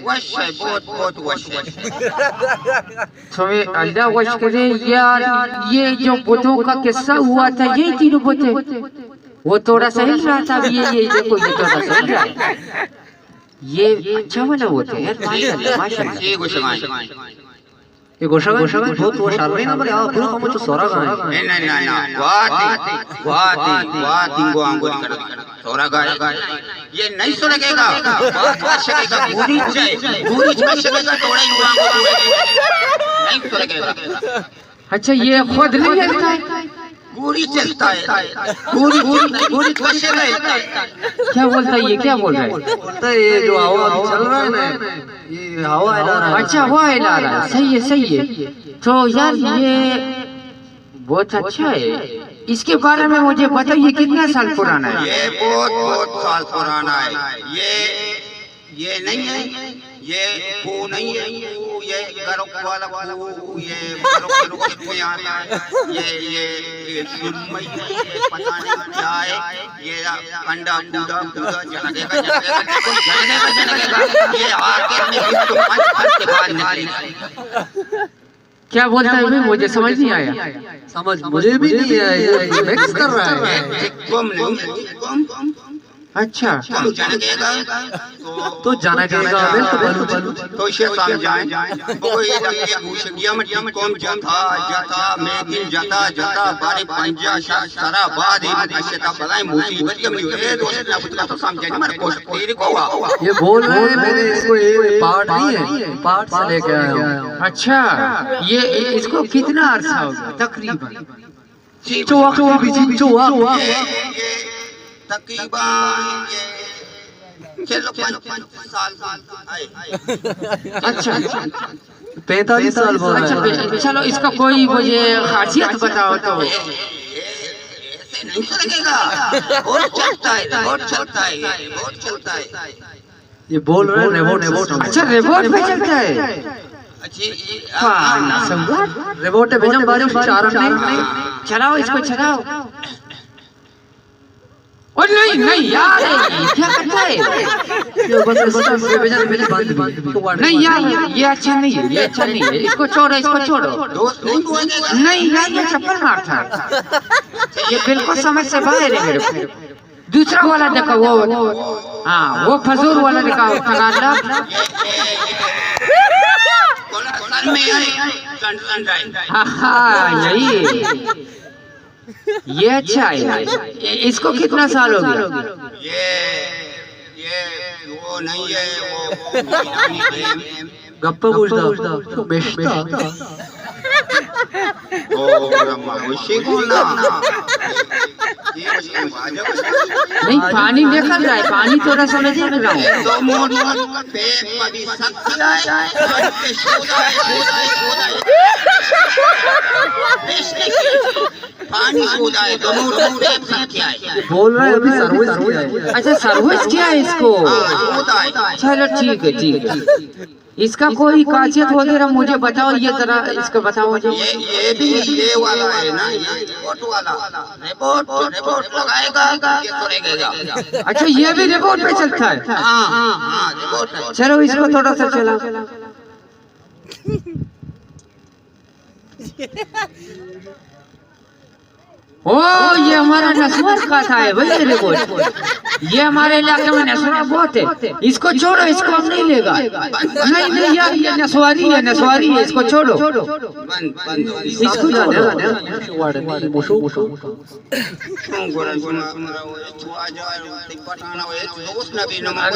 وش ہے، بہت، بہت وش ہے۔ تمہیں اللہ وش کرے یار، یہ جو بتوں کا قصہ ہوا تھا، یہی تینوں بت ہے؟ وہ تھوڑا سا ہل رہا تھا، اب یہ، یہ دیکھو، یہ تھوڑا سا ہل رہا ہے۔ یہ اچھا والا بت ہے یار، ماشاءاللہ، ماشاءاللہ۔ یہ گوشگائیں۔ یہ گوشگائیں، بہت وہ شر نہیں نا، بلے آ پورا کم چو سورا گائیں۔ نہیں، نہیں، نہیں، نہیں۔ گواتی، گواتی، گواتی، گو آنگو کر۔ سورا گائے۔ یہ نہیں سلگے گا۔ بہت وش ہے گا۔ گوری چاہے۔ گوری چاہے گا، توڑے ہی گو آنگو۔ نہیں سلگے گا۔ اچھا، یہ خود نہیں ہلتا ہے؟ گوری چلتا ہے۔ گوری، گوری، گوری کشے رہے۔ کیا بولتا ہے یہ؟ کیا بول رہا ہے؟ بولتا ہے، یہ جو ہوا ابھی چل رہا ہے نا، یہ ہوا ہلا رہا ہے۔ اچھا، ہوا ہلا رہا ہے۔ صحیح ہے، صحیح ہے۔ تو یار، یہ بہت اچھا ہے۔ اس کے بارے میں مجھے بتائیے، کتنا سال پرانا ہے؟ یہ بہت، بہت سال پرانا ہے۔ یہ یہ نہیں ہے، یہ وہ نہیں ہے، وہ یہ گرک والا وہ، یہ گرک، گرک میں آتا ہے، یہ، یہ، یہ سرمئی ہے، یہ پتہ نہیں کیا ہے، یہ کنڈا کودا، کودا جنگے گا، جنگے گا، جنگے گا، جنگے گا، یہ آ کے میں اس کو پنچ، پنچ کے بعد نکلے گا۔ کیا بولتا ہے بھائی؟ مجھے سمجھ نہیں آیا۔ سمجھ مجھے بھی نہیں آیا، یہ مکس کر رہا ہے۔ تم نہیں، تم، اچھا۔ تم جنگے گا، تو جنگے گا، بالکل، بالکل۔ تو اسے سمجھائیں۔ بگو یہ لگے گوشگیا میں ٹی کم جتا، جتا، میں دن جتا، جتا، بارے پنجا شا سرا بعد ہی من کشتا بلائیں مصیبت کے منی اے دوست نہ بتلا تو سمجھے نہیں، من کوشش تیرے کو ہوا۔ یہ بول رہے ہیں، میں نے اس کو یہ پارٹ نہیں ہے، پارٹ سے لیکے آیا ہوں۔ اچھا، یہ اس کو کتنا عرصہ ہو گیا تقریباً؟ چنچو وقت ہو گیا، چنچو وقت؟ تقریباً یہ چلو پنچ سال آئے۔ اچھا، اچھا۔ پینتالیس سال بول رہے ہیں۔ اچھا، چلو، اس کا کوئی مجھے خاصیت بتاؤ تو۔ ایسے نہیں چلے گا۔ بہت چلتا ہے، بہت چلتا ہے، بہت چلتا ہے۔ یہ بول رہے ہیں ریموٹ سسٹم۔ اچھا، ریموٹ پہ چلتا ہے۔ اچھا، یہ ہاں، نہ سمجھا۔ ریموٹ پہ بجن بارے چارن نہیں۔ چلاؤ اس کو، چلاؤ۔ او نہیں، نہیں یار، یہ کیا کرتا ہے؟ یہ بس، بس، بس، بند، بند۔ نہیں یار، یہ اچھا نہیں ہے، یہ اچھا نہیں ہے۔ اس کو چھوڑو، اس کو چھوڑو۔ نہیں یار، یہ چپل مارتا ہے۔ یہ بالکل سمجھ سے باہر ہے میرے کو۔ دوسرا والا دیکھو، وہ، ہاں، وہ فضول والا دیکھو، تگالا۔ ہاں، ہاں، یہی۔ یہ اچھا ہے۔ اس کو کتنا سال ہو گیا؟ یہ، یہ وہ نہیں ہے، وہ، وہ گپا گوش دا۔ تو بیشتا۔ او، رما، وشی کو نا۔ نہیں، پانی نکل رہا ہے، پانی تھوڑا سا میں دیکھ رہا ہوں۔ تو مور، مور، پہ، پبی سب کیا ہے؟ پانی سودا ہے، دونوں روڈ ایک ساتھ کیا ہے؟ بول رہے ہیں ابھی سروس کیا ہے؟ اچھا، سروس کیا ہے اس کو؟ ہاں، سودا ہے۔ چلو، ٹھیک ہے، ٹھیک ہے۔ اس کا کوئی خاصیت وغیرہ مجھے بتاؤ، یہ ذرا اس کا بتاؤ مجھے۔ یہ، یہ بھی یہ والا ہے نا، یہ ریموٹ والا۔ ریموٹ، ریموٹ لگائے گا، یہ سرے گا۔ اچھا، یہ بھی ریموٹ پہ چلتا ہے؟ ہاں، ہاں، ہاں، ریموٹ ہے۔ چلو، اس کو تھوڑا سا چلاؤ۔ او، یہ ہمارا نسوار کا تھا ہے بھائی، یہ ریموٹ۔ یہ ہمارے علاقے میں نسوار بہت ہے۔ اس کو چھوڑو، اس کو ہم نہیں لے گا۔ نہیں، نہیں یار، یہ نسواری ہے، نسواری ہے، اس کو چھوڑو۔ اس کو چھوڑو۔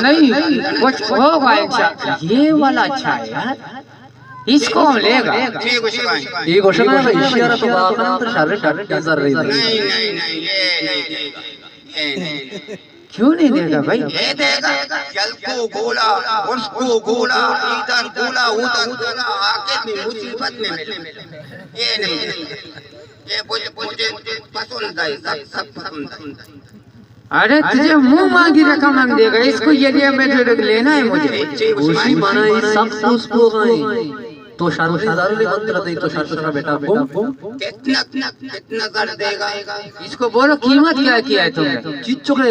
نہیں، وہ ہوگا انشاءاللہ۔ یہ والا اچھا ہے یار۔ اس کو ہم لے گا۔ یہ گوشنا ہے، اشارہ تو باقا تو شر، شر نظر رہی۔ نہیں، نہیں، نہیں، یہ نہیں دے گا۔ یہ نہیں دے گا۔ کیوں نہیں دے گا بھائی؟ یہ دے گا۔ جل کو گولا، اس کو گولا، ادھر گولا، ادھر گولا، آخر میں مصیبت میں ملے۔ یہ نہیں دے گا۔ یہ مجھے، مجھے پسند ہے، سب، سب پسند ہے۔ ارے تجھے منہ مانگی رقم ہم دے گا، اس کو یہ دے، میں جو لینا ہے مجھے۔ گوشی مانا یہ سب تو اس کو گئے۔ تو شر و شدار لے، من ترا دیں، تو شر تو شر بیٹا گم۔ کتنا، کتنا زر دے گا؟ اس کو بولو قیمت کیا کیا ہے تم نے؟ چچو کے؟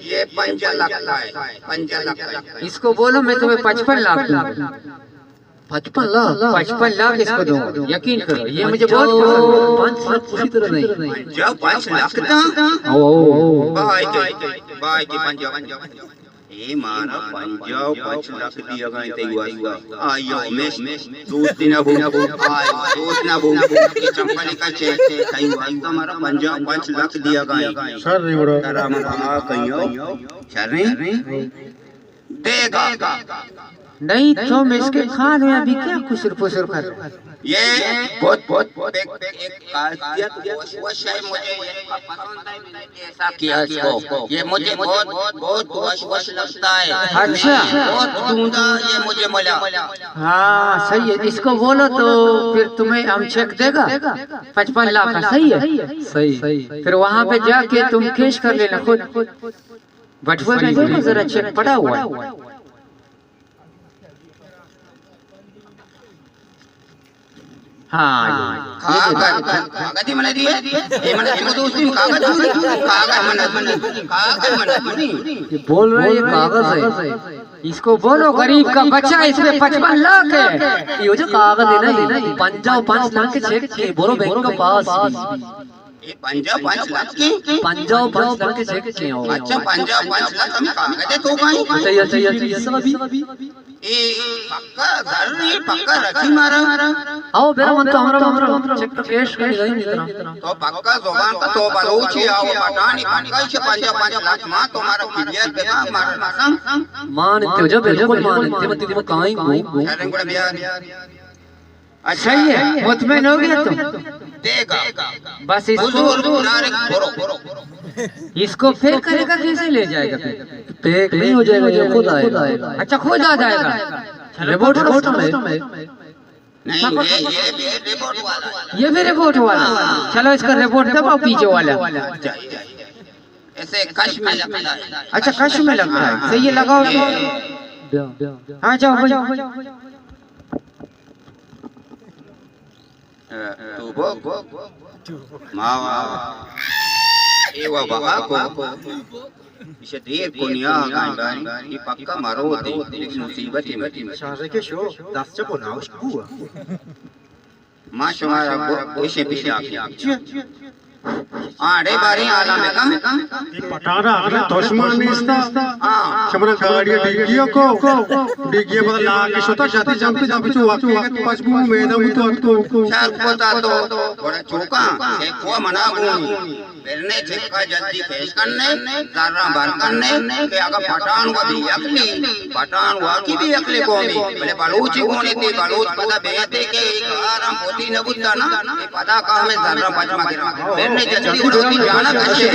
یہ پنجا لاکھ کا ہے، پنجا لاکھ کا ہے۔ اس کو بولو میں تمہیں پچپن لاکھ دوں گا۔ پچپن لاکھ؟ پچپن لاکھ اس کو دوں گا، یقین کرو، یہ مجھے بہت پسند ہے۔ پانچ لاکھ خوشی طرح نہیں۔ پنجا پانچ لاکھ دا؟ او، او، او۔ بھائی جی، بھائی جی، پنجا۔ اے مارا پنجاہ و پنچ لکھ دیگ ءَ انت تئی واستا۔ آئی ءَ ہمیش دوست نہ بو، آئی ءَ دوست نہ بو کہ چمپل کچے، تئی واستا مارا پنجاہ و پنچ لکھ دیگ ءَ انت۔ شر ریوڑا۔ ترا من بہا کئیو۔ شریں؟ دیگا۔ نہیں، تو مسکین خان ہے، ابھی کیا کسر پسر کر رہے؟ یہ بہت، بہت، بہت ایک، ایک خاصیت وش، وش ہے، مجھے یہ پسند ہے، میں نے ایسا کیا اس کو۔ یہ مجھے بہت، بہت وش، وش لگتا ہے۔ اچھا۔ بہت عمدہ یہ مجھے ملا۔ ہاں، صحیح ہے۔ اس کو بولو تو پھر تمہیں ہم چیک دے گا، پچپن لاکھ کا، صحیح ہے؟ صحیح۔ پھر وہاں پہ جا کے تم کیش کر لینا خود۔ بٹوے میں دیکھو ذرا، چیک پڑا ہوا ہے۔ ہاں، یہ، یہ دیکھو۔ کاغذ، کاغذ ہی من دیے۔ یہ من، یہ دوستی میں کاغذ ہو رہی۔ کاغذ من، من، کاغذ من، من۔ یہ بول رہے ہیں، یہ کاغذ ہے۔ اس کو بولو، غریب کا بچہ، اس میں پچپن لاکھ ہے۔ یہ جو کاغذ ہے نا، یہ پنجاہ و پانچ لاکھ کے چیک کے، بولو بینک کے پاس۔ اے پنجاہ پنچ لکھ کے؟ پنجاہ پنچ لکھ کے چیک کئے ہو۔ اچھا، پنجاہ پنچ لکھ ہمے کاغذ ءِ توکا ایں؟ اچھا، اچھا، اچھا، اے سب ابھی؟ اے پکا زر ایں، پکا رسی مارا۔ آؤ، برو من تو ہمرا، ہمرا چیک تو کیش کری نہیں ترا۔ تو پکا زبان کا تو بلوچی آؤ، پٹانی پکا اے پنجاہ پنچ لکھ ما تو مارا کلیئر بتا، مارا رسم۔ مان تو جو بالکل مان تو، متی کو کائیں گو۔ شریں گڑا بیار۔ اچھا۔ صحیح ہے، مطمئن ہو گیا تم؟ دے گا۔ بس اس کو، حضور مبارک برو۔ اس کو پے کرے گا، کیسے لے جائے گا پے؟ پے نہیں ہو جائے گا، یہ خود آئے گا۔ اچھا، خود آ جائے گا۔ رپورٹ، رپورٹ میں۔ نہیں، یہ، یہ بھی رپورٹ والا ہے۔ یہ بھی رپورٹ والا ہے۔ چلو، اس کا رپورٹ دباؤ، پیچھے والا۔ اچھا، یہ ایسے کش میں لگتا ہے۔ اچھا، کش میں لگتا ہے۔ صحیح ہے، لگاؤ۔ ہاں، جاؤ بھائی۔ تو بو، ما وا، اے وا بہا کو، ایشی دیر کو نیا گائیں باری، یہ پکا مرو دے، لیکن مصیبت ہی متی۔ شارے کے شو، دست چپو ناوش کو۔ ما شمارا گو، ایشی پیدا کی۔ آڑے باریں حالاں بکن۔ اے پٹانا اگلے دشمن نیستا۔ ہاں۔ شمارا گاڑی ڈگی کو۔ ڈگی پدا لاگ شتا، شتی جمپی، جمپی چو وقت پچ بو میدان تو تو۔ شر کو تا تو۔ بڑا چوکا، اے کو منا گونی۔ برنے چکا جلدی پیش کرنے، زراں بر کرنے، کہ اگاں پٹھان و بے عقلی، پٹھان واقعی بے عقلی قومی، بلے بلوچی گونے تے بلوچ پدا بے عقلی کہ ایک آرام پوتی نہ بوتا نا، کہ پدا کا ہمیں زراں بچ مگرا۔ برنے جلدی اڑوتی جانا کشے۔